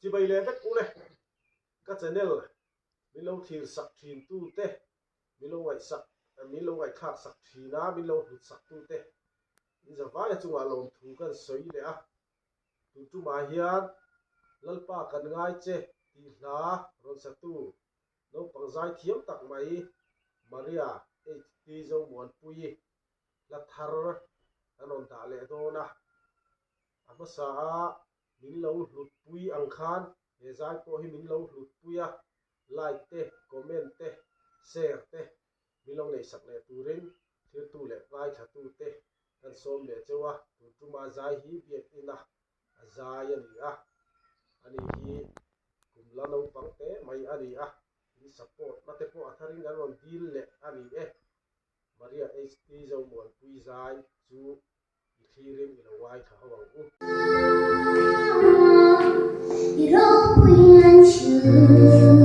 Chibai leh vek ule, ka channel min lo thlir sak thin tu te, min lo ngaihsak, min lo ngaihthlak sak thin a, min lo hlut sak tu te, in zavaia chungah lawmthu kan sawi leh a. Tun tumah hian Lalpa kan ngai che tih hla rawn satu naupang zai thiam tak mai Maria HT Zomuanpuii hla thar kan rawn dah leh dawn a. A hmasa a min lo hlutpui ang khan he zai pawh hi min lo hlutpui a, like te, comment te, share te min lo neihsak leh turin thirtu leh ngaithlatu te kan sawm leh cheu a, tun tuma zai hi biakina a zai a ni a, ani hi kum la naupang te mai a ni a, in support na te pawh a tharin kan rawn dil leh a ni e. Maria HT Zomuanpui zai chu i thlirin i lo ngaithla ho ang u. I ropui an chu.